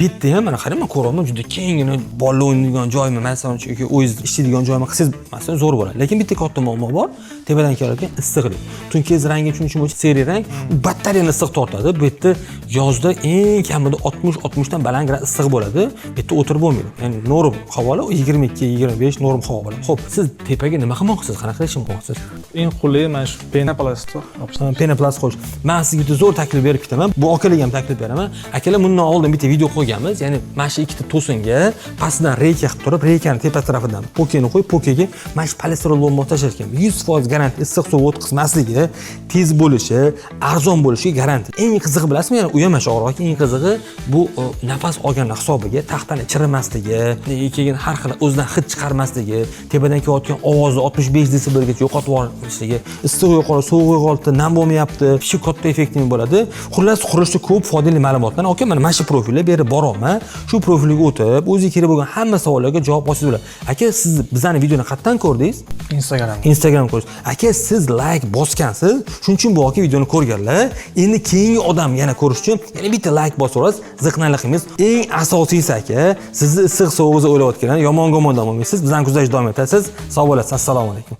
Bitta ham, mana qarang, man ko'ryapman, juda kenggina bolalar o'ynaydigan joymi, masalan, yoki o'zingiz ishlaydigan joymi qilsangiz, masalan, zo'r bo'ladi. Lekin bitta katta muammo bor: tepadan kelayotgan issiqlik. Tunkiz rangi tushunishim bo'yicha серый rang, u batareyani issiq tortadi. Bu yerda yozda eng kamida 60-60 dan baland gradus issiq bo'ladi, bu yerda o'tirib bo'lmaydi. Ya'ni норм havolar 22, 25 норм havo bo'ladi. Ho'p, siz tepaga nima qilmoqchisiz, qanaqa qilishni qilmoqchisiz? Eng qulay mana shu penoplast. Penoplast qo'yish. Man sizga bitta zo'r taklif berib ketaman, bu akalarga ham taklif beraman. Akalar, bundan oldin bitta video qo'yganmiz, ya'ni mana shu ikkita to'singa pastidan reyka qilib turib, reykani tepa tarafidan pokeni qo'yib, pokega mana shu полистирол bomba tashlashgan. 100% garantiya, issiq suv o'tkazmasligi, tez bo'lishi, arzon bo'lishiga garantiya. Eng qizig'i, bilasizmi, yana u ham mana shu og'irroq, eng qizig'i bu nafas olgani hisobiga taxtani chirimasligi, keyin har xil o'zidan hid chiqarmasligi, tepadan kelayotgan ovozni 65 desibelgacha yo'qotib yuborishligi, issiq yo'qoladi, sovuq yo'qoldi, nam bo'lmayapti, shu katta effektli bo'ladi. Xullas, qurilishda ko'p foydali ma'lumotlarni, aka, mana shu profilga berib boryapman. Shu profilga o'tib, o'ziga kerak bo'lgan hamma savollarga javob olsangiz bo'ladi. Aka, siz bizani videoni qayerdan ko'rdingiz? Instagram. Instagram ko'rish. Aka, siz layk bosgansiz, shuning uchun bu aka videoni ko'rganlar. Endi keyingi odam yana ko'rish uchun yana bitta layk bosib yuborasiz, ziqnalik qilmaysiz. Eng asosiysi, aka, sizni issiq sovug'ingizni o'ylayotganlar yomon gumonda bo'lmaysiz. Bizani kuzatishda davom etasiz. Sog' bo'lasiz, assalomu alaykum.